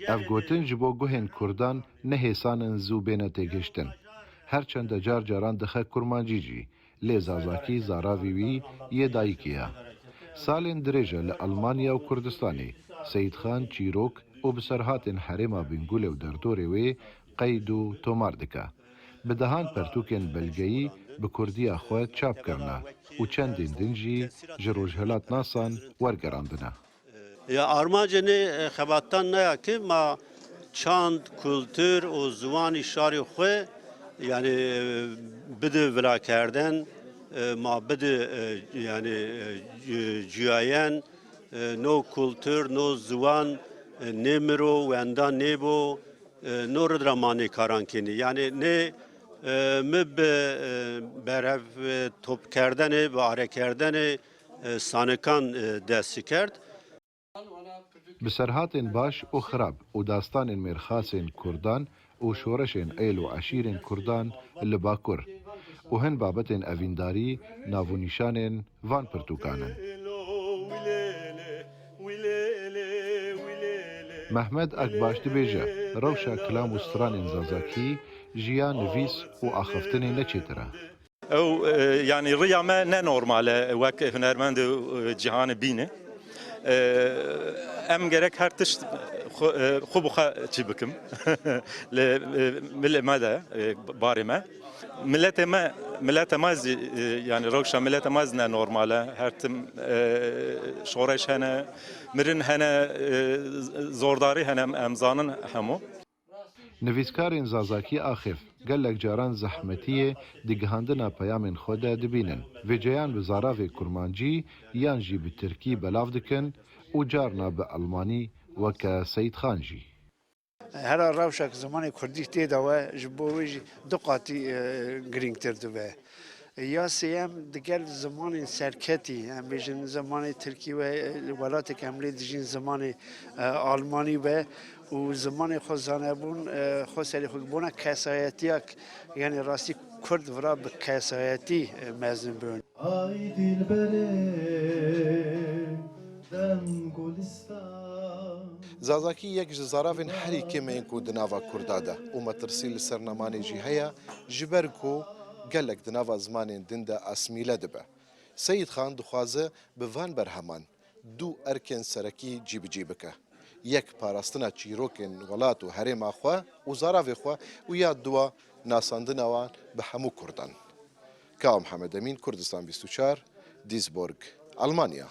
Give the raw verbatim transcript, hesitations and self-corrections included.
Ev gotin ji bo guhên Kurdan ne hêsan in zû bêne têgihiştin. Her çende car caran dixe kurmancî jî, lê zazakî zaravî wî yê dayikê ye. Salên dirêj e li Almanya û Kurdistanê Seyîdxan çîrok û biserhatên herêma Bingûlê û derdorê wê qeyd û tomar dike. Bi dehan pertûkên belgeyî bi kurdiya xwe çap kirine û çendên din jî ji rojhilatnasan wergerandine. Ya armancê nê, e, xebatan ne ya ki ma çand, kultur û ziwanî şarê xwe, yani, e, bide vilakerden, e, ma bide, e, yani, e, cu-, cuyayen, e, no kultur, no ziwan, e, nêmiro, wenda nêbo, e, no rid ra ma nê karan kênî. Yani nê, e, mi bi, e, berev, e, topkerdenê, bi arekerdenê, e, sanikan, e, dest kerd. Bi serhatên baş û xirab û dastanên mêrxasên kurdan û şoreşên êl û eşîrên kurdan li Bakur û hin babetên evîndarî navûnîşanên van pirtûkan in. Mehmed Akbaş dibêje, rewşa kilam û stranên zazakî ji ya nivîs û axiftinê neçêtir e. Ew, e, yanî riya me ne normal e wek hunermendê, e, cîhanê bîne. E, em gerek her tişt xwe, e, xwe bi xwe çî bikim. Li, e, milê me de, e, barê me. Miletê me, milete me zî, e, yanî rewşa milete me zî ne normal e. Her tim, e, şoreş hene, mirin hene, e, z-, zordarî hene, em, em zanin hemû. Nivîskarên zazakî axif gelek caran zehmetiyê di gihandina peyamên xwe de dibînin. Vêceyan bi zaravê kurmancî yan jî bi tirkî belav dikin û carna bi elmanî weke Seyîdxan jî. Hera rewşek zimanê kurdî tê de we, ji bo wê jî du qatî, e, girîngtir dibe. Ya sêyem, digel zimanên serketî, em bêjin zimanê tirkî we, e, welatek em lê dijîn zimanê, e, almanî be û zimanê xwe zanebûn, e, xwe serê xwe bona kesayetiyak, yani rastî kurd vira bi kesayetî, e, mezin bûn. Ay dilberê dem gulistan. Zazakî yek ji zaravên herî kêm ên ku di nava kurda de û metirsî li ser nemanê jî heye, ji ber ku gelek di nava zimanên din de asmîle dibe. Seyîd Xan dixwaze bi van berheman du erkên serekî cîbicî bike. Yek parastina çîrokên welat û herêma xwe û zaravê xwe û ya duwa nasandina wan bi hemû kurdan. Kawa Mihemed Emîn, Kurdistan bîst û çar, Duisburg, Almanya.